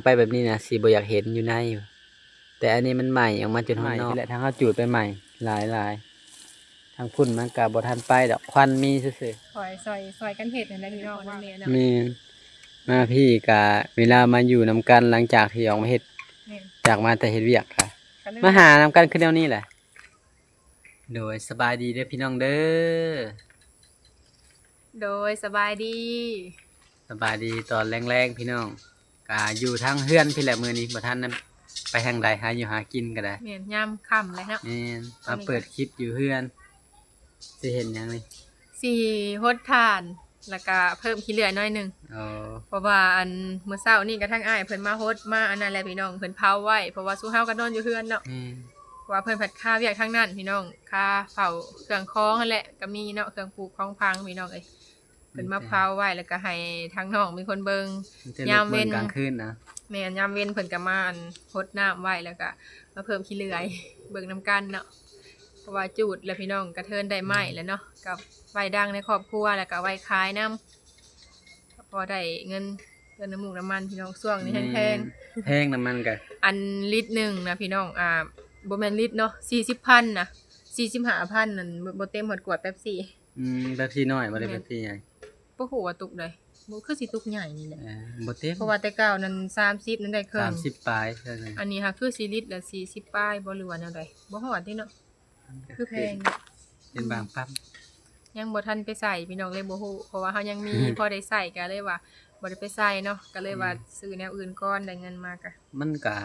ໄປແບບນີ້ນະ ຊິບໍ່ຢາກເຫັນຢູ່ໃນ. ແຕ່ອັນນີ້ມັນໄໝ້ອອກມາຈົນຮອດນອກ ແຫຼະ ທາງເຮົາຈູດໄປໃໝ່ຫຼາຍໆ. ທາງພຸ້ນມັນກະບໍ່ທັນໄປດອກ ຄວັນມີຊື່ໆ. ຊ່ອຍ ຊ່ອຍ ຊ່ອຍກັນເຮັດຫັ້ນແຫຼະພີ່ນ້ອງ ວ່າແມ່ນເນາະ. ແມ່ນ. ມາພີ້ກະເວລາມາຢູ່ນຳກັນ ຫຼັງຈາກທີ່ອອກມາເຮັດ ແມ່ນ ຈາກມາແຕ່ເຮັດວຽກກະ ກະເລີຍ ມາຫານຳກັນຄືແນວນີ້ແຫຼະ. ໂດຍ ສະບາຍດີເດີພີ່ນ້ອງເດີ. ໂດຍ ສະບາຍດີ. ສະບາຍດີຕອນແລງໆ ພີ່ນ້ອງ. ກະຢູ່ທາງເຮືອນພີ້ແຫຼະມື້ນີ້ ບໍ່ທັນໄປທາງໃດ ຫາຢູ່ຫາກິນກະໄດ້. ແມ່ນ ຍາມຄ່ຳແລ້ວເນາະ. ແມ່ນ ມາເປີດຄລິບຢູ່ເຮືອນ. ຊິເຮັດຫຍັງນີ້? ຊິຫົດຖ່ານ ແລ້ວກະເພີ່ມຂີ້ເລື່ອຍໜ້ອຍໜຶ່ງ. ອໍ ເພາະວ່າອັນ ມື້ເຊົ້ານີ້ກະທັງອ້າຍເພິ່ນມາຫົດ ມາອັນນັ້ນແຫຼະພີ່ນ້ອງ ເພິ່ນເຜົາໄວ້ ເພາະວ່າຊຸມເຮົາກະນອນຢູ່ເຮືອນເນາະ. ແມ່ນ. ເພາະວ່າເພິ່ນພັດຄາວຽກທາງນັ້ນພີ່ນ້ອງ ຄາເຝົ້າເຄື່ອງຂອງຫັ້ນແຫຼະ ກະມີເນາະ ເຄື່ອງປູກຂອງຝັງພີ່ນ້ອງເອີຍ. ເພິ່ນມາເຜົາໄວ້ ແລ້ວກະໃຫ້ທາງນ້ອງເປັນຄົນເບິ່ງ ມີແຕ່ລູກເບິ່ງກາງຄືນນະ. ຍາມເວັນ ແມ່ນ ຍາມເວັນເພິ່ນກະມາອັນຫົດນ້ຳໄວ້ ແລ້ວກະມາເພີ່ມຂີ້ເລື່ອຍ ເບິ່ງນຳກັນເນາະ. ເພາະວ່າຈູດແລ້ວພີ່ນ້ອງ ກະເທີນໄດ້ໄມ້ແລ້ວເນາະ ກະໄວ້ດັງໃນຄອບຄົວ ແລ້ວກະໄວ້ຂາຍນຳ ກະພໍໄດ້ເງິນເຕີມນ້ຳມັນພີ່ນ້ອງ. ຊ່ວງນີ້ແຮງໆ ແພງ ນ້ຳມັນກະ ອັນລິດໜຶ່ງນະພີ່ນ້ອງ ອ່າ ບໍ່ແມ່ນລິດເນາະ ສີ່ສິບພັນນະ ສີ່ສິບຫ້າພັນນັ້ນ ບໍ່ເຕັມຮອດຂວດເປັບຊີ. ອືມ ເປັບຊີນ້ອຍບໍ່ໄດ້ ແມ່ນ ເປັບຊີໃຫຍ່. ບໍ່ຮູ້ວ່າຕຸກໃດ ບໍ່ ຄືຊິຕຸກໃຫຍ່ນີ້ແຫຼະ. ເອີ ບໍ່ເຕັມ ເພາະວ່າແຕ່ເກົ່ານັ້ນສາມສິບນັ້ນໄດ້ເຄິ່ງ ສາມສິບປາຍເທົ່ານັ້ນ. ອັນນີ້ຫາຄືຊິລິດລະສີ່ສິບປາຍບໍ່ ຫຼືວ່າແນວໃດ ບໍ່ຮອດເດເນາະ. ມັນກະຄືແພງ ເປັນບາງປ້ຳ. ອືມ ຍັງບໍ່ທັນໄປໃສ່ພີ່ນ້ອງ ເລີຍບໍ່ຮູ້ ເພາະວ່າເຮົາຍັງມີພໍໄດ້ໃຊ້ ກະເລີຍວ່າບໍ່ໄດ້ໄປໃສ່ເນາະ ກະເລີຍວ່າ ແມ່ນ ຊື້ແນວອື່ນກ່ອນ ໄດ້ເງິນມາກະ ມັນກະ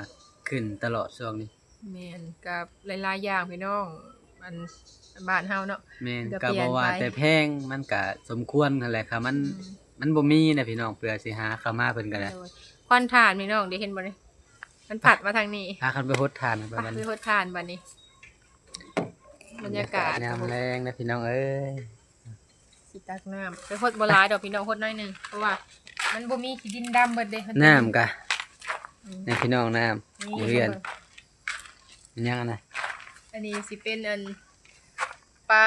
ຂຶ້ນຕະຫຼອດຊ່ວງນີ້. ແມ່ນ ກະຫຼາຍໆຢ່າງພີ່ນ້ອງ ອັນບ້ານເຮົາເນາະ. ແມ່ນ ກະບໍ່ວ່າແຕ່ແພງ ມັນກະສົມຄວນຫັ້ນແຫຼະ ຄັນມັນ ອືມ ມັນບໍ່ມີນະພີ່ນ້ອງ ເພື່ອຊິຫາເຂົ້າມາເພິ່ນກະໄດ້. ໂດຍ ຄວັນຖ່ານພີ່ນ້ອງ ໄດ້ເຫັນບໍ່ນີ້ ມັນພັດມາທາງນີ້ ພາກັນໄປຫົດຖ່ານ ໄປ ໄປຫົດຖ່ານບາດນີ້. ບັນຍາກາດ ບັນຍາກາດຍາມແລງນະພີ່ນ້ອງເອີຍ. ຊິຕັກນ້ຳ ແຕ່ຫົດບໍ່ຫຼາຍດອກພີ່ນ້ອງ ຫົດໜ້ອຍໜຶ່ງ ເພາະວ່າມັນບໍ່ມີ ຂີ້ດິນດຳເບິດເດ້. ນ້ຳກະ ອືມ ນີ້ພີ່ນ້ອງ ນ້ຳ ນີ້ ຢູ່ເຮືອນ ເບິ່ງ ແມ່ນຫຍັງອັນນະ? ອັນນີ້ຊິເປັນອັນປາ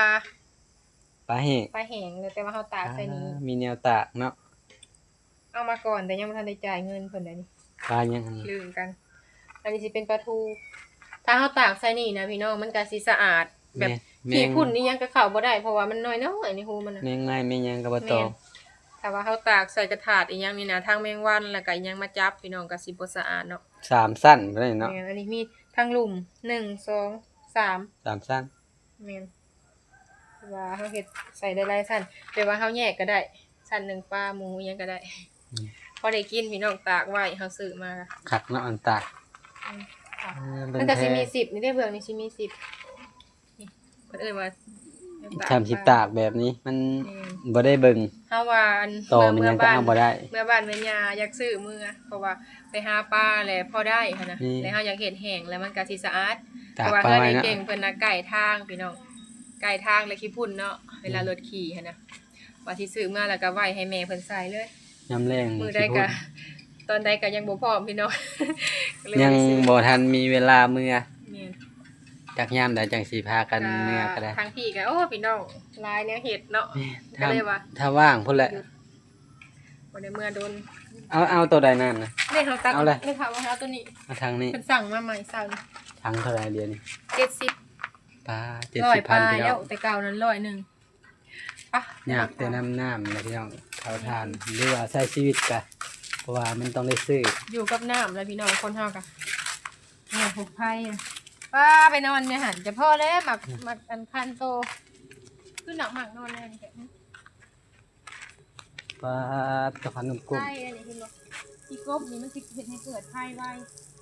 ປາແຫ້ງ ປາແຫ້ງ ແຕ່ວ່າເຮົາຕາກໃສ່ນີ້ ອ່າ ມີແນວຕາກເນາະ. ເອົາມາກ່ອນ ແຕ່ຍັງບໍ່ທັນໄດ້ຈ່າຍເງິນເພິ່ນໃດນີ້. ປາຫຍັງຫັ້ນ? ລືມກັນ. ອັນນີ້ຊິເປັນປາທູ ຖ້າເຮົາຕາກໃສ່ນີ້ນະພີ່ນ້ອງ ມັນກະຊິສະອາດ ແບບ ແມ່ນ ຂີ້ຝຸ່ນອີ່ຫຍັງກະເຂົ້າບໍ່ໄດ້ ເພາະວ່າມັນນ້ອຍໆ ໃນຮູມັນນະ ແມງໄມ້ແມງຫຍັງກະບໍ່ຕ້ອງ. ແມ່ນ ຖ້າວ່າເຮົາຕາກໃສ່ກະຖາດອີ່ຫຍັງນີ້ນະ ທັງແມງວັນ ແລ້ວກະອີ່ຫຍັງມາຈັບ ພີ່ນ້ອງ ກະຊິບໍ່ສະອາດເນາະ. ສາມຊັ້ນໄດ້ເນາະ. ແມ່ນ ອັນນີ້ມີທັງລຸ່ມ ໜຶ່ງ ສອງ ສາມ ສາມຊັ້ນ. ແມ່ນ ແຕ່ວ່າເຮົາເຮັດໃສ່ຫຼາຍໆຊັ້ນ ແບບວ່າເຮົາແຍກກະໄດ້ ຊັ້ນໜຶ່ງປາໝູອີ່ຫຍັງກະໄດ້. ອືມ ພໍໄດ້ກິນພີ່ນ້ອງ ຕາກໄວ້ ເຮົາຊື້ມາ ຄັກເນາະ ອັນຕາກ. ອືມ ເອີ ມັນກະຊິມີສິບນີ້ເດ້ ເບື້ອງນີ້ຊິມີສິບ ນີ້ ເພິ່ນເອີ້ນວ່າ ຖ້າຊິຕາກແບບນີ້ມັນ ແມ່ນ ບໍ່ໄດ້ເບິ່ງ ເຮົາວ່າອັນ ຕໍ່ມັນຍັງກະເອົາບໍ່ໄດ້ ເມື່ອບ້ານແມ່ຍ່າ ຢາກຊື້ເມືອ ເພາະວ່າໄປຫາປາແຫຼະ ພໍໄດ້ຫັ້ນນະ ແມ່ນ ແລ້ວເຮົາຢາກເຮັດແຫ້ງ ແລ້ວມັນກະຊິສະອາດ. ເພາະວ່າເຮືອນໄອ້ເກັ່ງເພິ່ນນະໃກ້ທາງພີ່ນ້ອງ ໃກ້ທາງ ແລ້ວຂີ້ຝຸ່ນເນາະ ເວລາ ແມ່ນ ລົດຂີ່ຫັ້ນນະ ວ່າຊິຊື້ເມືອ ແລ້ວກະໄວ້ໃຫ້ແມ່ເພິ່ນໃສ່ເລີຍ ຍາມແລງ. ມື້ໃດກະ ຕອນໃດກະຍັງບໍ່ພ້ອມພີ່ນ້ອງ ກະເລີຍ ຍັງບໍ່ທັນມີເວລາເມືອ. ແມ່ນ ຈັກຍາມໃດຈັ່ງຊິພາກັນເມືອກະໄດ້. ທາງພີ້ກະ ໂອ້ ພີ່ນ້ອງ ຫຼາຍແນວເຮັດເນາະ ກະເລີຍວ່າ ຖ້າວ່າງພຸ້ນແຫຼະ ບໍ່ໄດ້ເມືອດົນ. ເອົາ ເອົາໂຕໃດນັ້ນນະ? ນີ້ເຮົາຕັກ ເອົາແຫຼະ ນີ້ເຮົາເອົາໂຕນີ້ ເອົາຖັງນີ້ ເພິ່ນສັ່ງມາໃໝ່ເຊົ້ານີ້. ຖັງເທົ່າໃດດຽວນີ້? ເຈັດສິບ. ປາ ເຈັດສິບພັນ ພີ່ນ້ອງ ແຕ່ເກົ່ານັ້ນຮ້ອຍໜຶ່ງ. ຍາກແຕ່ນຳນ້ຳນະພີ່ນ້ອງ ເຜົາຖ່ານ ຫຼືວ່າໃຊ້ຊີວິດກະ ເພາະວ່າມັນຕ້ອງໄດ້ຊື້ ຢູ່ກັບນ້ຳແຫຼະພີ່ນ້ອງ ຄົນເຮົາກະ ໂອ້ ໄຟ ປາ ໄປນອນໃນຫັ້ນກະພໍແລ້ວ ໝາກ ໝາກອັນຄັນໂຕ ຄືໜັກໝາກນອນແລ້ວນີ້ກະ ປາດ ຕະພັນນຳກົບ ໄຟອັນນີ້ເຫັນບໍ່? ຂີ້ກົບນີ້ມັນຊິເຮັດໃຫ້ເກີດໄຟໄວ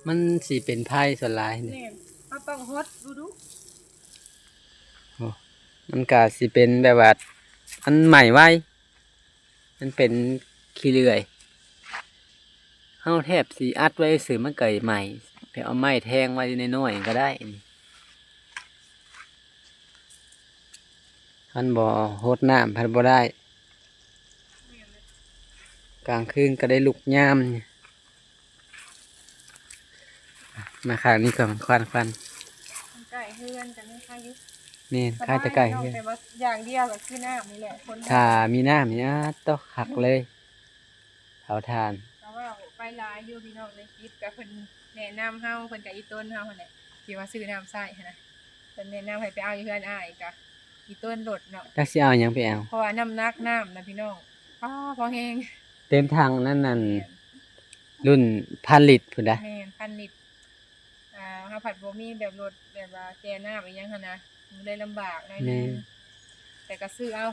ມັນຊິເປັນໄຟສ່ວນຫຼາຍນີ້. ແມ່ນ ເຮົາຕ້ອງຫົດດຸໆ. ໂອ້ ມັນກະຊິເປັນແບບວ່າ ມັນໄໝ້ໄວ ມັນເປັນຂີ້ເລື່ອຍ ເຮົາແທບຊິອັດໄວ້ຊື່ ມັນກະໄໝ້ ແບບເອົາໄມ້ແທງໄວ້ນ້ອຍໆກະໄດ້. ຄັນບໍ່ຫົດນ້ຳພັດບໍ່ໄດ້ ກາງຄືນກະໄດ້ລຸກຍາມ. ມາຂ້າງນີ້ກ່ອນ ຄວັນ ຄວັນ ໃກ້ເຮືອນກະມີຄາຢູ່. ແມ່ນ ຄາແຕ່ໃກ້ເຮືອນ ແຕ່ວ່າຢ່າງດຽວກະຄືນ້ຳນີ້ແຫຼະ ຄົນ ຖ້າມີນ້ຳນີ້ ອາ ໂຕ ຄັກເລີຍ ເຜົາຖ່ານ. ຫຼາຍຢູ່ພີ່ນ້ອງ ໃນຄລິບກໍເພິ່ນແນະນຳເຮົາ ເພິ່ນກໍອີ່ຕົນເຮົາຫັ້ນແຫຼະ ທີ່ວ່າຊື້ນ້ຳໃຊ້ຫັ້ນນະ ເພິ່ນແນະນຳໃຫ້ໄປເອົາຢູ່ເຮືອນອ້າຍ ກໍອີ່ຕົນລົດເນາະ ຈັກຊິເອົາຫຍັງໄປເອົາ ເພາະວ່ານ້ຳໜັກນ້ຳນະພີ່ນ້ອງ ອ້າ ພໍແຮງ ເຕັມຖັງນັ້ນ ນັ້ນ ແມ່ນ ລຸ້ນພັນລິດພຸ້ນດາ ແມ່ນ ພັນລິດ. ອ່າ ເຮົາພັດບໍ່ມີແບບລົດແບບວ່າແຈນ້ຳອີ່ຫຍັງຫັ້ນນະ ມັນເລີຍລຳບາກໜ້ອຍໜຶ່ງ ແຕ່ກໍຊື້ເອົາ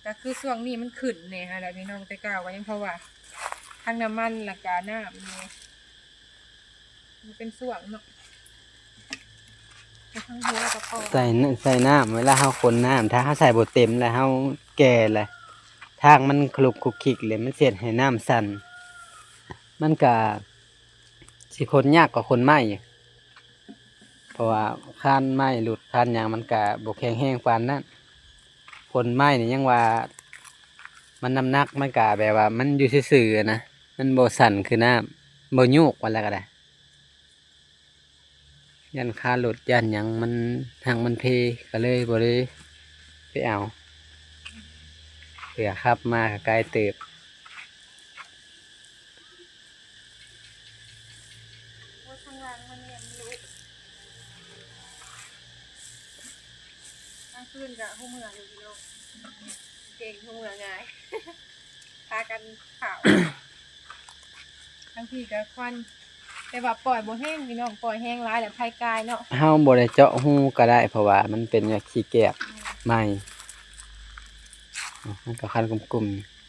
ກໍຄືຊ່ວງນີ້ມັນຂຶ້ນແດ່ຫັ້ນແຫຼະພີ່ນ້ອງ ແຕ່ເກົ່າກໍຍັງພໍວ່າ ທັງນ້ຳມັນ ແລ້ວກໍນ້ຳນີ້ ມັນເປັນຊ່ວງເນາະ ແຕ່ທັງຫົວກໍພໍ ໃສ່ ໃສ່ນ້ຳ ເວລາເຮົາຂົນນ້ຳ ຖ້າເຮົາໃສ່ບໍ່ເຕັມ ແລ້ວເຮົາແກ່ ແລ້ວທາງມັນຂະລຸກຄຸກຄິກ ແລ້ວມັນຊິເຮັດໃຫ້ນ້ຳສັ່ນ ມັນກະ ຊິຂົນຍາກກວ່າຂົນໄມ້ ເພາະວ່າຄານໄມ້ຫຼຸດຄານຫຍັງມັນກະບໍ່ແຂງແຮງປານນັ້ນ ຂົນໄມ້ນີ້ຍັງວ່າມັນນ້ຳໜັກ ມັນກະແບບວ່າມັນຢູ່ຊື່ໆ ນະ ມັນບໍ່ສັ່ນຄືນ້ຳ ບໍ່ໂຍກວ່າແລ້ວກໍໄດ້ ຢ້ານຄາລົດ ຢ້ານຫຍັງມັນຫັກມັນເພ ກໍເລີຍບໍ່ໄດ້ໄປເອົາ ເພື່ອຂັບມາກໍໄກເຕີບ. ໂອ້ ທາງຫຼັງມັນແມ່ນລູກ ກາງຄືນກະຮູ້ເມື່ອຢູ່ພີ່ນ້ອງ ເກັ່ງຮູ້ເມື່ອງ່າຍ ພາກັນເຂົ້າ ທາງພີ້ກະຄວັນ ແຕ່ວ່າປ່ອຍບໍ່ແຮງພີ່ນ້ອງ ປ່ອຍແຮງຫຼາຍແລ້ວໄຟກາຍເນາະ ເຮົາບໍ່ໄດ້ເຈາະຮູກໍໄດ້ ເພາະວ່າມັນເປັນແບບຂີ້ແກບ ແມ່ນ ໃໝ່ ມັນກໍຄັນກຸ້ມໆ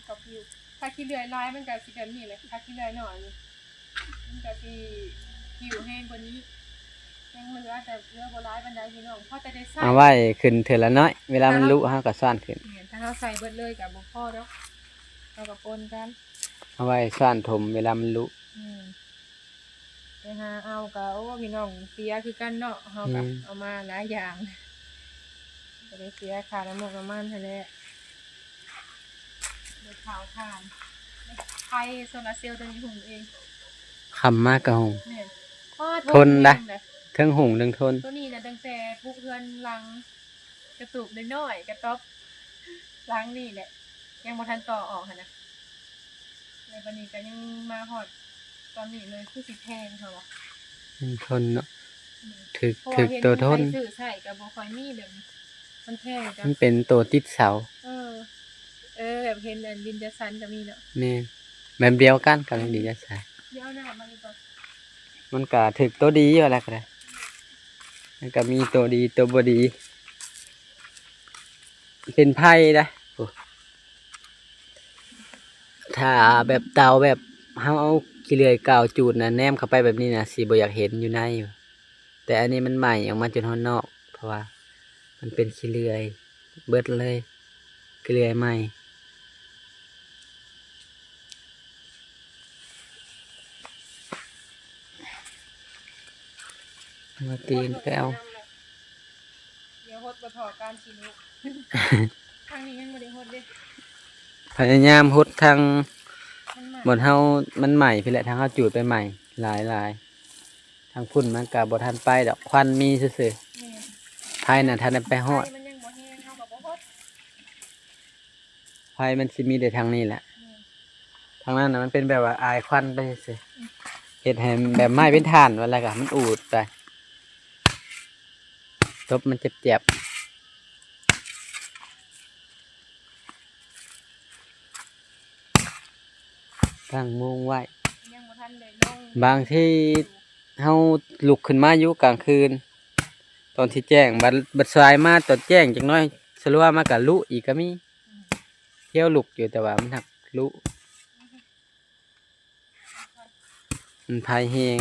ກໍຜິວ ຖ້າຂີ້ເລື່ອຍຫຼາຍມັນກໍຊິແບບນີ້ແຫຼະ ຖ້າຂີ້ເລື່ອຍໜ້ອຍນີ້ ມັນກໍຊິຜິວແຮງກວ່ານີ້ ຍັງເຫຼືອ ແຕ່ເຫຼືອບໍ່ຫຼາຍປານໃດພີ່ນ້ອງ ພໍແຕ່ໄດ້ໃຊ້ ເອົາໄວ້ຂຶ້ນເທື່ອລະໜ້ອຍ ເວລາມັນຫຼຸເຮົາກໍຊ້ອນຂຶ້ນ ແມ່ນ ຖ້າເຮົາໃສ່ເບິດເລີຍກໍບໍ່ພໍດອກ ເຮົາກໍປົນກັນ ເອົາໄວ້ຊ້ອນຖົມເວລາມັນຫຼຸ ແມ່ນ ໄປຫາເອົາກໍ ໂອ້ ພີ່ນ້ອງ ເສຍຄືກັນເນາະ ເຮົາກໍ ແມ່ນ ເອົາມາຫຼາຍຢ່າງ ກໍໄດ້ເສຍຄ່ານ້ຳມັນ ນ້ຳມັນຫັ້ນແຫຼະ ໄດ້ເຜົາຖ່ານ ໄຟໂຊລາເຊວຕົວນີ້ຫຸ່ງເອງ ຄ່ຳມາກໍຫຸ່ງ ແມ່ນ ອໍ ທົນ ທົນນະ ເຖິງຫຸ່ງເຖິງທົນ ຕົວນີ້ນະ ຕັ້ງແຕ່ປຸກເຮືອນຫຼັງ ກະຕູບນ້ອຍໆ ກະຕ໊ອບຫຼັງນີ້ແຫຼະ ຍັງບໍ່ທັນຕໍ່ອອກຫັ້ນນະ ແລ້ວບັດນີ້ກໍຍັງມາຮອດຕອນນີ້ເລີຍ ຄືຊິແພງເຂົາວ່າ ມັນທົນເນາະ ອືມ ຖືກ ຖືກໂຕທົນ ເພາະວ່າເຫັນໃຜຊື້ໃຊ້ກໍບໍ່ຄ່ອຍມີແບບນີ້ ມັນແພງຈັງ ມັນເປັນໂຕຕິດເສົາ ເອີ ເອີ ແບບເຫັນອັນວິນຈາສັນກໍມີເນາະ ແມ່ນ ແບບດຽວກັນກັບ ອືມ ວິນຈາສັນ ດຽວນະ ມັນກໍ ມັນກໍຖືກໂຕດີຢູ່ແລ້ວກໍໄດ້ ມັນກໍມີໂຕດີໂຕບໍ່ດີ ເປັນໄພໄດ໋ ໂອ້ ຖ້າແບບເຕົາແບບເຮົາເອົາຂີ້ເລື່ອຍກ່າວຈູດນະ ແນມເຂົ້າໄປແບບນີ້ນະ ຊິບໍ່ຢາກເຫັນຢູ່ໃນຢູ່ ແຕ່ອັນນີ້ມັນໄໝ້ອອກມາຈົນຮອດນອກ ເພາະວ່າມັນເປັນຂີ້ເລື່ອຍເບິດເລີຍ ຂີ້ເລື່ອຍໄໝ້ ມາຕີນແປວ ດຽວຫົດບໍ່ທໍ່ການຂີ້ໜູ ທາງນີ້ຍັງບໍ່ໄດ້ຫົດເດ້ ພະຍາຍາມຫົດທາງ ມັນໄໝ້ ບ່ອນເຮົາມັນໄໝ້ພີ້ແຫຼະ ທາງເຮົາຈູດໄປໄໝ້ຫຼາຍໆ ທາງພຸ້ນມັນກະບໍ່ທັນໄປດອກ ຄວັນມີຊື່ໆ ແມ່ນ ໄຟນະທັນໄດ້ໄປຮອດ ໄຟມັນຍັງບໍ່ແຮງ ເຮົາກໍບໍ່ຫົດ ໄຟມັນຊິມີແຕ່ທາງນີ້ແຫຼະ ແມ່ນ ທາງນັ້ນນະມັນເປັນແບບວ່າອາຍຄວັນໄປຊື່ໆ ອືມ ເຮັດໃຫ້ແບບໄມ້ເປັນຖ່ານ ວ່າແລ້ວກໍມັນອູດໄປ ຕົບມັນເຈັບໆ ຕັ້ງໂມງໄວ້ ຍັງບໍ່ທັນໄດ້ລົງ ບາງທີເຮົາລຸກຂຶ້ນມາຢູ່ກາງຄືນ ຕອນທີ່ແຈ້ງ ບັດ ບັດສາຍມາຕອນແຈ້ງຈັກໜ້ອຍ ສະຫຼົວມາກໍລຸອີກກໍມີ ອືມ ທ່ຽວລຸກຢູ່ ແຕ່ວ່າມັນຫັກລຸ ມັນໄພແຮງ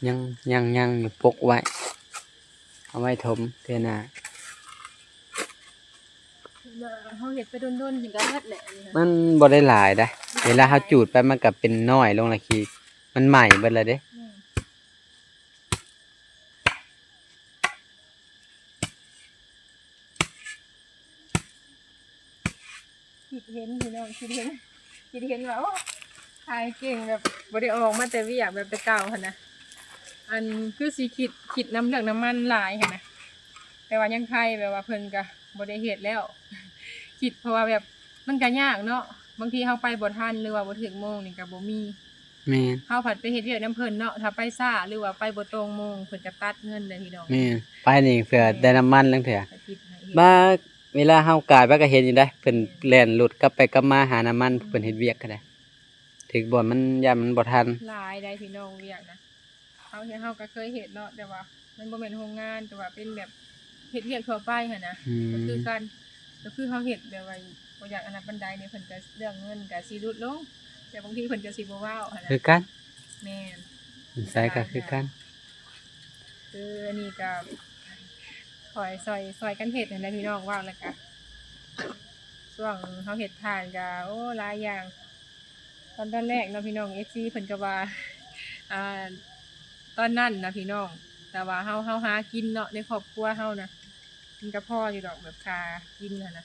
ຍັງ ຍັງ ຍັງຢູ່ ປົກໄວ້ ເອົາໄວ້ຖົມເທື່ອໜ້າ ເຮົາເຮັດໄປດົນໆ ນີ້ກໍເບິດແຫຼະ ອັນນີ້ ມັນບໍ່ໄດ້ຫຼາຍໃດ໋ ເວລາເຮົາຈູດໄປມັນກໍເປັນນ້ອຍລົງລະ ຂີ້ ມັນໄໝ້ເບິດລະເດ້ ອືມ ຄິດເຫັນພີ່ນ້ອງ ຄິດເຫັນ ຄິດເຫັນວ່າ ໂອ້ ຂາຍເກັ່ງ ແບບບໍ່ໄດ້ອອກມາແຕ່ວຽກແບບແຕ່ເກົ່າຫັ້ນນະ ອັນຄືຊິຄິດ ຄິດນຳເລື່ອງນ້ຳມັນຫຼາຍຫັ້ນນະ ແຕ່ວ່າຍັງໄຄ ແບບວ່າເພິ່ນກະບໍ່ໄດ້ເຮັດແລ້ວ ຄິດ ເພາະວ່າແບບມັນກະຍາກເນາະ ບາງທີເຮົາໄປບໍ່ທັນ ຫຼືວ່າບໍ່ຖືກໂມງນີ້ກະບໍ່ມີ. ແມ່ນ ເຮົາພັດໄປເຮັດວຽກນຳເພິ່ນເນາະ ຖ້າໄປຊ້າ ຫຼືວ່າໄປບໍ່ຕົງໂມງ ເພິ່ນກະຕັດເງິນເດ້ພີ່ນ້ອງ. ແມ່ນ ໄປນີ້ເພື່ອ ແມ່ນ ໄດ້ນ້ຳມັນລາງເທື່ອ. ມາເວລາເຮົາກາຍໄປກະເຫັນຢູ່ໄດ໋ ເພິ່ນ ແມ່ນ ແລ່ນລົດກັບໄປກັບມາຫານ້ຳມັນ ອືມ ເພິ່ນເຮັດວຽກກະໄດ້ ຖືກບ່ອນມັນ ຢ້ານມັນບໍ່ທັນ. ຫຼາຍໄດ໋ພີ່ນ້ອງ ວຽກນະ ເຮົາເຮັດ ເຮົາກະເຄີຍເຮັດເນາະ ແຕ່ວ່າມັນບໍ່ແມ່ນໂຮງງານ ແຕ່ວ່າເປັນແບບເຮັດວຽກທົ່ວໄປຫັ້ນນະ. ອືມ ກະຄືກັນ ກະຄືເຮົາເຮັດແບບວ່າບໍ່ຢາກອັນນັ້ນປານໃດນີ້ ເພິ່ນກະເລື່ອງເງິນກະຊິຫຼຸດລົງ ແຕ່ບາງທີເພິ່ນກະຊິບໍ່ເວົ້າຫັ້ນນະ ຄືກັນ. ແມ່ນ ໃສກະຄືກັນ ຄືອັນນີ້ກະ ຂ້ອຍຊ່ອຍ ຊ່ອຍກັນເຮັດຫັ້ນແຫຼະພີ່ນ້ອງ ເວົ້າແລ້ວກະ ຊ່ວງເຮົາເຮັດຖ່ານກະ ໂອ້ ຫຼາຍຢ່າງ ຕອນ ຕອນແລກເນາະພີ່ນ້ອງ ເອັຟຊີ ເພິ່ນກະວ່າ ອ່າ ຕອນນັ້ນນະພີ່ນ້ອງ ແຕ່ວ່າເຮົາ ເຮົາຫາກິນເນາະ ໃນຄອບຄົວເຮົານະ ມັນກະພໍຢູ່ດອກ ແບບຄ່າກິນຫັ້ນນະ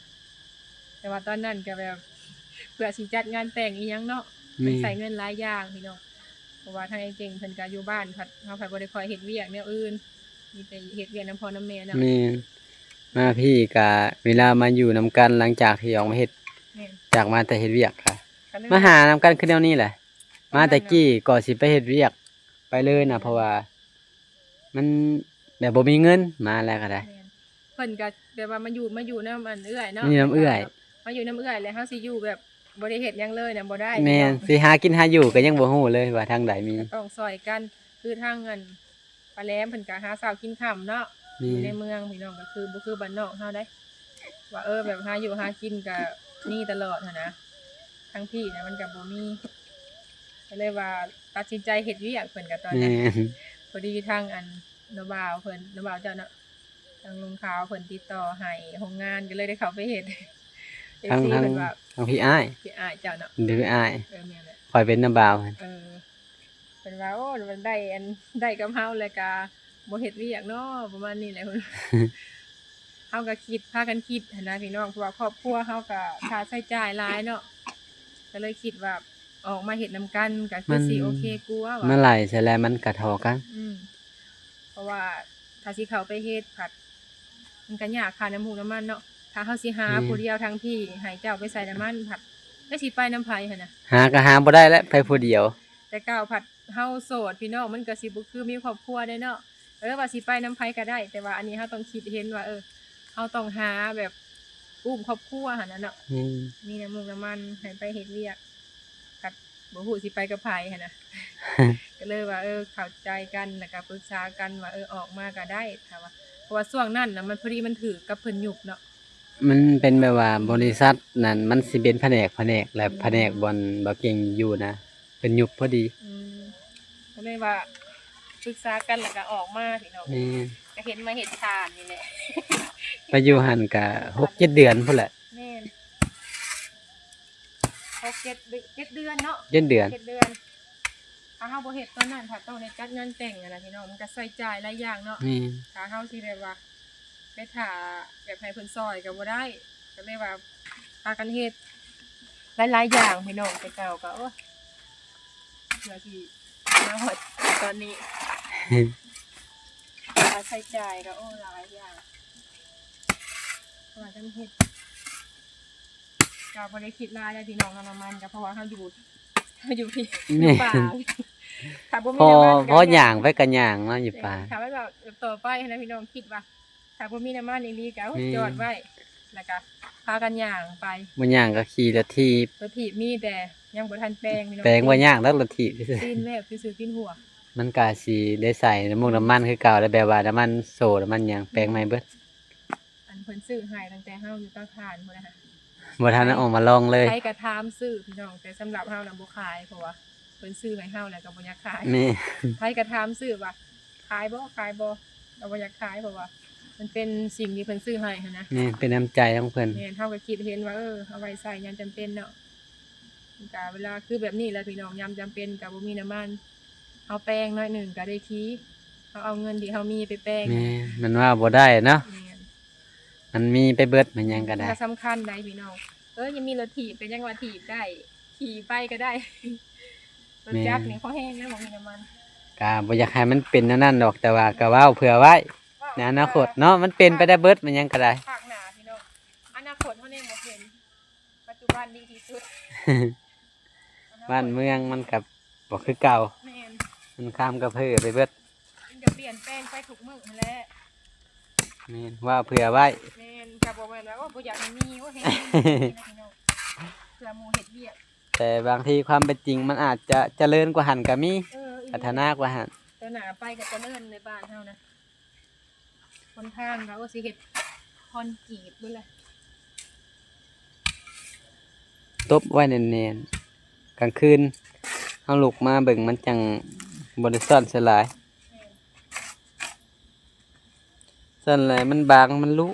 ແຕ່ວ່າຕອນນັ້ນກະແບບ ເພື່ອຊິຈັດງານແຕ່ງອີ່ຫຍັງເນາະ ແມ່ນ ມັນໃຊ້ເງິນຫຼາຍຢ່າງພີ່ນ້ອງ ເພາະວ່າທາງອ້າຍເກັ່ງເພິ່ນກະຢູ່ບ້ານ ພັດ ເຮົາພັດບໍ່ໄດ້ຄ່ອຍເຮັດວຽກແນວອື່ນ ມີແຕ່ເຮັດວຽກນຳພໍ່ນຳແມ່ເນາະ. ແມ່ນ ມາພີ້ກະເວລາມາຢູ່ນຳກັນ ຫຼັງຈາກທີ່ອອກມາເຮັດ ແມ່ນ ຈາກມາແຕ່ເຮັດວຽກກະ ກະເລີຍ ມາຫານຳກັນຄືແນວນີ້ແຫຼະ. ມາແຕ່ກີ້ກໍຊິໄປເຮັດວຽກໄປເລີຍນະ ເອີ ເພາະວ່າມັນແບບບໍ່ມີເງິນ ມາແລ້ວກະໄດ້. ແມ່ນ ເພິ່ນກະແບບວ່າມາຢູ່ ມາຢູ່ນຳອັນເອື້ອຍເນາະ ມາຢູ່ນຳເອື້ອຍ ມາຢູ່ນຳເອື້ອຍ ແລ້ວເຮົາຊິຢູ່ແບບບໍ່ໄດ້ເຮັດຫຍັງເລີຍນະ ບໍ່ໄດ້. ແມ່ນ ເນາະ ຊິຫາກິນຫາຢູ່ກະຍັງບໍ່ຮູ້ເລີຍວ່າທາງໃດມີ ກະຕ້ອງຊ່ອຍກັນ ຄືທາງອັນ ປາແຫຼມເພິ່ນກະຫາເຊົ້າກິນຄ່ຳເນາະ. ແມ່ນ ຢູ່ໃນເມືອງພີ່ນ້ອງ ກະຄືບໍ່ຄືບ້ານນອກເຮົາໃດ໋ ວ່າ ເອີ ແບບຫາຢູ່ຫາກິນກະມີຕະຫຼອດຫັ້ນນະ ທາງພີ້ນະມັນກະບໍ່ມີ ກະເລີຍວ່າຕັດສິນໃຈເຮັດວຽກ ເພິ່ນກະຕອນນັ້ນ. ແມ່ນ ພໍດີທາງອັນນ້າບ່າວເພິ່ນ ນ້າບ່າວເຈົ້າເນາະ ທາງລຸງຂາວເພິ່ນຕິດຕໍ່ໃຫ້ໂຮງງານ ກະເລີຍໄດ້ເຂົ້າໄປເຮັດ. ເອັຟຊີ ທາງ ເພິ່ນວ່າ ທາງພີ່ອ້າຍ ພີ່ອ້າຍເຈົ້າເນາະ ເປັນພີ່ອ້າຍ ເອີ ແມ່ນແຫຼະ ຂ້ອຍເປັນນ້າບ່າວ. ເອີ ເພິ່ນວ່າ ໂອ້ ໄດ້ອັນ ໄດ້ກັບເຮົາແລ້ວກະບໍ່ເຮັດວຽກເນາະ ປະມານນີ້ແຫຼະ ເພິ່ນ ເຮົາກະຄິດ ພາກັນຄິດຫັ້ນນະພີ່ນ້ອງ ເພາະວ່າຄອບຄົວເຮົາກະຄ່າໃຊ້ຈ່າຍຫຼາຍເນາະ ກະເລີຍຄິດວ່າອອກມາເຮັດນຳກັນກະຄືຊິໂອເຄກວ່າ ມາໄລ່ໃສ່ແລ້ວມັນກະທໍ່ກັນ. ອືມ ເພາະວ່າຖ້າຊິເຂົ້າໄປເຮັດພັດ ມັນກະຍາກຄ່ານ້ຳມັນນ້ຳມັນເນາະ ຖ້າເຮົາຊິຫາ ແມ່ນ ຜູ້ດຽວທາງພີ້ ໃຫ້ເຈົ້າໄປໃສ່ນ້ຳມັນພັດ ແລ້ວຊິໄປນຳໃຜຫັ້ນນະ ຫາກະຫາບໍ່ໄດ້ແຫຼະ ໄປຜູ້ດຽວ. ແຕ່ເກົ່າພັດ ເຮົາໂສດພີ່ນ້ອງ ມັນກະຊິບໍ່ຄືມີຄອບຄົວເດ້ເນາະ ເອີ ວ່າຊິໄປນຳໃຜກະໄດ້ ແຕ່ວ່າອັນນີ້ເຮົາຕ້ອງຄິດເຫັນວ່າ ເອີ ເຮົາຕ້ອງຫາແບບ ອຸ້ມຄອບຄົວຫັ້ນນະເນາະ. ແມ່ນ ມີນ້ຳມັນນ້ຳມັນໃຫ້ໄປເຮັດວຽກ ກະບໍ່ຮູ້ຊິໄປກັບໃຜຫັ້ນນະ ກະເລີຍວ່າ ເອີ ເຂົ້າໃຈກັນ ແລ້ວກະປຶກສາກັນວ່າ ເອີ ອອກມາກະໄດ້ ຖ້າວ່າ ເພາະວ່າຊ່ວງນັ້ນນະ ມັນພໍດີມັນຖືກກັບເພິ່ນຍຸບເນາະ ມັນເປັນແບບວ່າ ອືມ ບໍລິສັດນັ້ນມັນຊິເປັນພະແນກ ພະແນກ ແລະ ອືມ ພະແນກບ່ອນບ່າວເກັ່ງຢູ່ນະ ເພິ່ນຍຸບພໍດີ. ອືມ ກະເລີຍວ່າປຶກສາກັນແລ້ວກະອອກມາພີ່ນ້ອງ. ແມ່ນ ກະເຫັນມາເຮັດທານນີ້ແຫຼະ ໄປຢູ່ຫັ້ນກະຫົກເຈັດເດືອນພຸ້ນແຫຼະ. ແມ່ນ ຫົກເຈັດເດືອນ ເຈັດເດືອນເນາະ ເຈັດເດືອນ ເຈັດເດືອນ. ຖ້າເຮົາບໍ່ເຮັດຕອນນັ້ນ ຖ້າຕ້ອງໄດ້ຈັດງານແຕ່ງຫັ້ນນະພີ່ນ້ອງ ມັນກະໃຊ້ຈ່າຍຫຼາຍຢ່າງເນາະ. ແມ່ນ ຖ້າເຮົາຊິແບບວ່າ ໄປຖ້າແບບໃຫ້ເພິ່ນຊ່ອຍກະບໍ່ໄດ້ ກະເລີຍວ່າພາກັນເຮັດຫຼາຍໆຢ່າງພີ່ນ້ອງ ແຕ່ເກົ່າກະ ໂອ້ຍ ເພື່ອຊິມາຮອດຕອນນີ້ ຄ່າໃຊ້ຈ່າຍກະ ໂອ້ ຫຼາຍຢ່າງ ພາກັນເຮັດ ກະບໍ່ໄດ້ຄິດຫຼາຍເດ້ພີ່ນ້ອງເນາະ ນ້ຳມັນກະ ເພາະວ່າເຮົາຢູ່ ເຮົາຢູ່ພີ້ ແມ່ນ ຢູ່ປ່າ ຖ້າບໍ່ມີນ້ຳມັນກະ ພໍຍ່າງໄປກະຍ່າງເນາະ ຢູ່ປ່າ ຖ້າວ່າຕໍ່ໄປຫັ້ນນະພີ່ນ້ອງ ຄິດວ່າ ຖ້າບໍ່ມີນ້ຳມັນອີ່ຫຼີກະ ໂອ້ຍ ແມ່ນ ຈອດໄວ້ ແລ້ວກະພາກັນຍ່າງໄປ ບໍ່ຍ່າງກະຂີ່ລົດຖີບ ລົດຖີບມີແຕ່ຍັງບໍ່ທັນແປງພີ່ນ້ອງ ແປງບໍ່ຍາກດອກ ລົດຖີບຊື່ໆ ຕີນແວບຊື່ໆ ຕີນຮົ່ວ ມັນກະຊິໄດ້ໃສ່ນ້ຳມັນ ນ້ຳມັນຄືເກົ່າ ແລ້ວແບບວ່ານ້ຳມັນໂຊ ນ້ຳມັນຫຍັງ ແປງໃໝ່ເບິດ. ອັນເພິ່ນຊື້ໃຫ້ຕັ້ງແຕ່ເຮົາຢູ່ເຕົາຖ່ານພຸ້ນນະ ບໍ່ທັນໄດ້ອອກມາລອງເລີຍ ໃຜກະຖາມຊື້ພີ່ນ້ອງ ແຕ່ສຳລັບເຮົານະບໍ່ຂາຍ ເພາະວ່າເພິ່ນຊື້ໃຫ້ເຮົາແລ້ວກະບໍ່ຢາກຂາຍ. ແມ່ນ ໃຜກະຖາມຊື້ວ່າ ຂາຍບໍ່ ຂາຍບໍ່ ກະບໍ່ຢາກຂາຍ ເພາະວ່າມັນເປັນສິ່ງທີ່ເພິ່ນຊື້ໃຫ້ຫັ້ນນະ. ແມ່ນ ເປັນນ້ຳໃຈຂອງເພິ່ນ. ແມ່ນ ເຮົາກະຄິດເຫັນວ່າ ເອີ ເອົາໄວ້ໃຊ້ຍາມຈຳເປັນເນາະ ກະເວລາຄືແບບນີ້ແຫຼະພີ່ນ້ອງ ຍາມຈຳເປັນກະບໍ່ມີນ້ຳມັນ ເຮົາແປງໜ້ອຍໜຶ່ງກະໄດ້ຂີ່ ເຮົາເອົາເງິນທີ່ເຮົາມີໄປແປງ. ແມ່ນ ມັນວ່າບໍ່ໄດ້ເນາະ. ແມ່ນ ມັນມີໄປເບິດ ມັນຫຍັງກະໄດ້ ກະສຳຄັນໃດພີ່ນ້ອງ. ເອີ ຍັງມີລົດຖີບກະຍັງວ່າຖີບໄດ້ ຂີ່ໄປກະໄດ້ ລົດຈັກນີ້ພໍແຮງແລ້ວບໍ່ມີນ້ຳມັນ ກ ອ່າ ບໍ່ຢາກໃຫ້ມັນເປັນແນວນັ້ນດອກ ແຕ່ວ່າກໍເວົ້າເຜື່ອໄວ້ໃນອະນາຄົດເນາະ ມັນເປັນໄປໄດ້ເບິດ ມັນຫຍັງກໍໄດ້. ຂ້າງໜ້າພີ່ນ້ອງ ອະນາຄົດເຮົາຍັງບໍ່ເຫັນ ປັດຈຸບັນດີທີ່ສຸດ. ບ້ານເມືອງມັນກໍບໍ່ຄືເກົ່າ ແມ່ນ ມັນຄາມກະເພີໄປເບິດ ມັນກໍປ່ຽນແປງໄປທຸກມື້ຫັ້ນແຫຼະ. ແມ່ນ ເວົ້າເຜື່ອໄວ້ ແມ່ນ ກໍບໍ່ແມ່ນວ່າ ໂອ້ ບໍ່ຢາກໃຫ້ມີ ໂອ້ ເຮັດ ພີ່ນ້ອງ ເພື່ອໝູ່ເຮັດວຽກ ແຕ່ບາງທີຄວາມເປັນຈິງມັນອາດຈະຈະເລີນກວ່າຫັ້ນກໍມີ ເອີ ອີ່ຫຼີ ພັດທະນາກວ່າຫັ້ນ ຕໍ່ໜ້າໄປກໍຈະເລີນໃນບ້ານເຮົານະ. ຫົນທາງກໍ ໂອ້ ຊິເຮັດຄອນກຣີດເບິດແຫຼະ ຕົບໄວ້ແໜ້ນໆ ກາງຄືນເຮົາລຸກມາເບິ່ງມັນຈັ່ງບໍ່ໄດ້ຊ້ອນໃສ່ຫຼາຍ ແມ່ນ ຊັ້ນແຫຼະ ມັນບາງມັນລຸ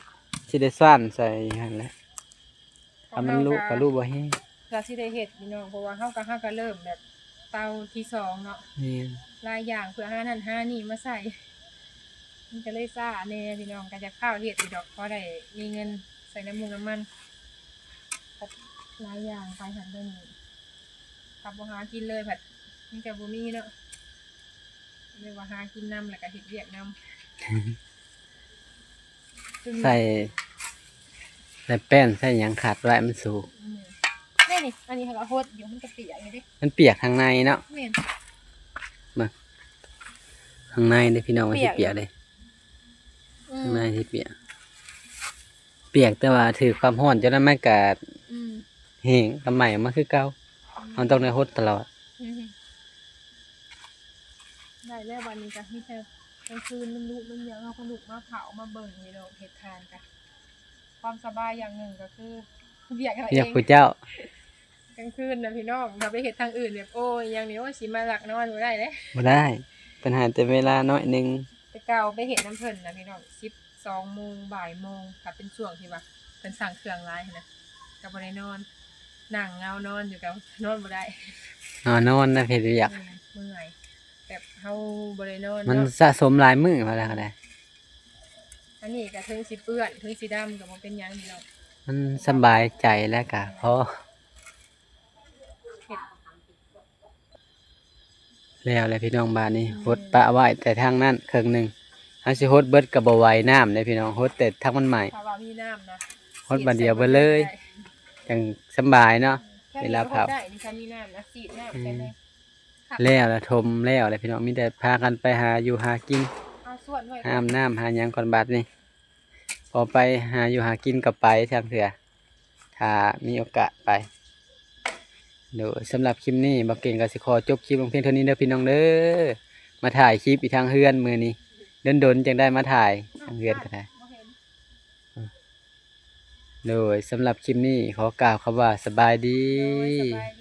ຊິໄດ້ຊ້ອນໃສ່ຫັ້ນແຫຼະ. ຖ້າມັນລຸກໍລຸບໍ່ແຮງ ກໍຊິໄດ້ເຮັດພີ່ນ້ອງ ເພາະວ່າເຮົາກໍ ເຮົາກໍເລີ່ມແບບເຕົາທີສອງເນາະ ແມ່ນ ຫຼາຍຢ່າງເພື່ອຫານັ້ນຫານີ້ມາໃສ່ ມັນກໍເລີຍຊ້າແດ່ພີ່ນ້ອງ ກໍຢາກຟ້າວເຮັດຢູ່ດອກ ພໍໄດ້ມີເງິນໃສ່ນ້ຳມັນນ້ຳມັນ ຫຼາຍຢ່າງໄປຫັ້ນໄປນີ້ ຖ້າບໍ່ຫາກິນເລີຍພັດມັນກໍບໍ່ມີເນາະ ເລີຍວ່າຫາກິນນຳ ແລ້ວກໍເຮັດວຽກນຳ. ໃສ່ ໃສ່ແປ້ນໃສ່ຫຍັງຂັດໄວ້ມັນສູງ ອືມ ນີ້ນີ້ ອັນນີ້ເຮົາກໍຫົດຢູ່ ມັນກໍປຽກຢູ່ເດ້ ມັນປຽກທາງໃນເນາະ ແມ່ນ ມາ ທາງໃນເດ້ພີ່ນ້ອງ ມັນຊິປຽກເດ້ ອືມ ທາງໃນຊິປຽກ ປຽກ ແຕ່ວ່າຖືກຄວາມຮ້ອນຈົນນັ້ນມັນກະ ອືມ ແຫ້ງ ກະໄໝ້ອອກມາຄືເກົ່າ ອືມ ເຮົາຕ້ອງໄດ້ຫົດຕະຫຼອດ ອືມ ໄດ້ແລ້ວ ບາດນີ້ກະມີແຕ່ກາງຄືນມັນລຸມັນຫຍັງ ເຮົາກໍລຸກມາເຜົາມາເບິ່ງນີ້ດອກ ເຮັດທານກະ ຄວາມສະບາຍຢ່າງໜຶ່ງກໍຄືວຽກເຮົາເອງ ວຽກຜູ້ເຈົ້າ ກາງຄືນນະພີ່ນ້ອງ ຖ້າໄປເຮັດທາງອື່ນແບບ ໂອ້ຍ ຫຍັງນີ້ ໂອ້ຍ ຊິມາລັກນອນບໍ່ໄດ້ເດ້ ບໍ່ໄດ້ ເພິ່ນໃຫ້ແຕ່ເວລາໜ້ອຍໜຶ່ງ ແຕ່ເກົ່າໄປເຮັດນຳເພິ່ນນະພີ່ນ້ອງ ສິບສອງໂມງ ບ່າຍໂມງ ຖ້າເປັນຊ່ວງທີ່ວ່າເພິ່ນສັ່ງເຄື່ອງຫຼາຍຫັ້ນນະ ກໍບໍ່ໄດ້ນອນ ນັ່ງເຫງົານອນຢູ່ກໍນອນບໍ່ໄດ້ ນອນນອນນະ ເຮັດວຽກ ອືມ ເມື່ອຍ ແບບເຮົາບໍ່ໄດ້ນອນ ມັນ ເນາະ ສະສົມຫຼາຍມື້ ວ່າແລ້ວກໍໄດ້ ອັນນີ້ກໍເຖິງຊິເປື້ອນເຖິງຊິດຳກໍບໍ່ເປັນຫຍັງພີ່ນ້ອງ ມັນສະບາຍໃຈແລ້ວກໍພໍ ເຮັດ ແລ້ວແຫຼະພີ່ນ້ອງ ບາດນີ້ ອືມ ຫົດປະໄວ້ແຕ່ທາງນັ້ນເຄິ່ງໜຶ່ງ ເຮົາຊິຫົດເບິດກໍບໍ່ໄຫວ ນ້ຳເດ້ພີ່ນ້ອງ ຫົດແຕ່ທາງມັນໃໝ່ ຖ້າວ່າມີນ້ຳນະ ຫົດບາດດຽວເບິດເລີຍ ໄດ້ ຈັ່ງສະບາຍເນາະ ອືມ ເວລາເຜົາ ໄດ້ ຖ້າມີນ້ຳນະ ສີດນ້ຳ ອືມ ໃສ່ແດ່ ແລ້ວລະ ຖົມແລ້ວແຫຼະພີ່ນ້ອງ ມີແຕ່ພາກັນໄປຫາຢູ່ຫາກິນ ຫາອາບນ້ຳຫາຫຍັງກ່ອນບາດນີ້ ພໍໄປຫາຢູ່ຫາກິນກໍໄປຊະເທື່ອ ຖ້າມີໂອກາດໄປ. ໂດຍ ສຳລັບຄລິບນີ້ ບ່າວເກັ່ງກໍຊິຂໍຈົບຄລິບລົງພຽງເທົ່ານີ້ເດີພີ່ນ້ອງເດີ ມາຖ່າຍຄລິບຢູ່ທາງເຮືອນມື້ນີ້ ດົນໆ ຈັ່ງໄດ້ມາຖ່າຍທາງເຮືອນກໍໄດ້. ໂດຍ ສຳລັບຄລິບນີ້ຂໍກ່າວຄຳວ່າສະບາຍດີ ໂດຍ ສະບາຍ